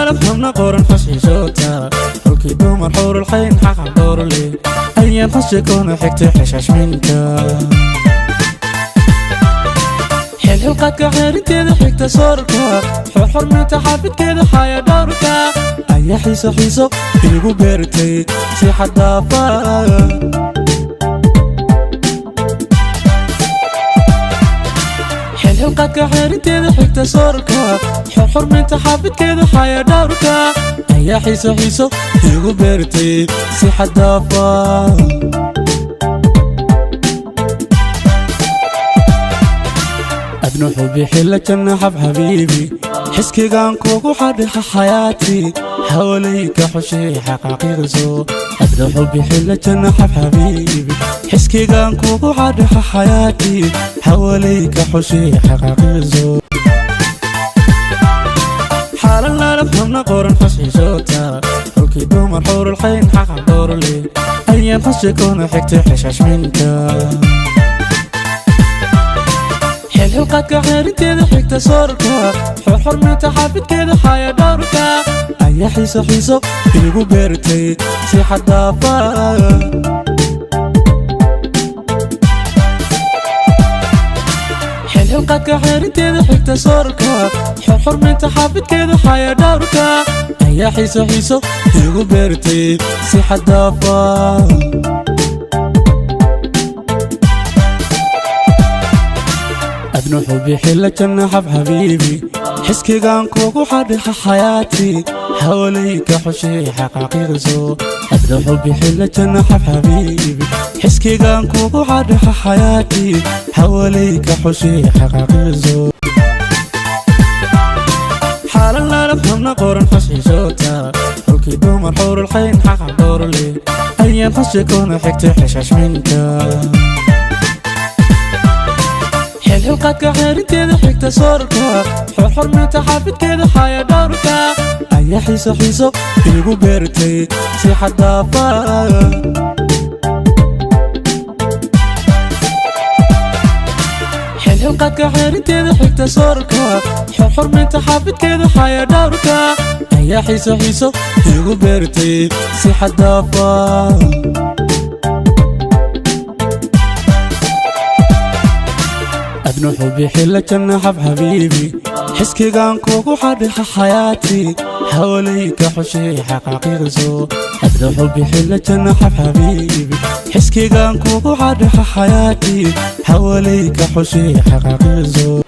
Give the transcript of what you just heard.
Xaalalaalad xubna qoran xusxiisoota, xulkii dumar xurulxayn xaqa dhowrle, ayaan xashikoona xigtay xeshashminka. Xilxilqaadka xeerinteeda xigta soorka, xorxorminta xaafidkeeda xaya dhowrka, ayaa xiiso xiiso igu beertay si xadaafa. Xilxilqaadka xeerinteeda xigta soorka, xorxorminta xaafidkeeda xaya dhowrka, ayaa xiiso xiiso igu beertay si xadaafa. Adnu xubi xilla janna xab xabiibi, xiskigaan kugu xadhixa xayaati, hawlayka xushay xaqaaqiiqso. Adnu xubi xilla janna xab xabiibi, xiskigaan kugu xadhixa xayaati, hawlayka xushay xaqaaqiiqso. Xaalalaalad xubna qoran xusxiisoota, xulkii dumar xurulxayn xaqa dhowrle, ayaan xashikoona xigtay xeshashminka. Xilxilqaadka xeerinteeda xigta soorka, xorxorminta xaafidkeeda xaya dhowrka, ayaa xiiso xiiso igu beertay si xadaafa. Xilxilqaadka xeerinteeda xigta soorka, xorxorminta xaafidkeeda xaya dhowrka, ayaa xiiso xiiso igu beertay si xadaafa. Adnu xubi xilla janna xab xabiibi, xiskigaan kugu xadhixa xayaati, hawlayka xushay xaqaaqiiqso. Adnu xubi xilla janna xab xabiibi, xiskigaan kugu xadhixa xayaati, hawlayka xushay xaqaaqiiqso. Xaalalaalad xubna qoran xusxiisoota, xulkii dumar xurulxayn xaqa dhowrle, ayaan xashikoona xigtay xeshashminka. Xilxilqaadka xeerinteeda xigta soorka, xorxorminta xaafidkeeda xaya dhowrka, ayaa xiiso xiiso igu beertay si xadaafa. Xilxilqaadka xeerinteeda xigta soorka, xorxorminta xaafidkeeda xaya dhowrka, ayaa xiiso xiiso igu beertay si xadaafa. Adnu xubi xilla janna xab xabiibi, xiskigaan kugu xadhixa xayaati, hawlayka xushay xaqaaqiiqso. Adnu xubi xilla janna xab xabiibi, xiskigaan kugu xadhixa xayaati, hawlayka xushay xaqaaqiiqso.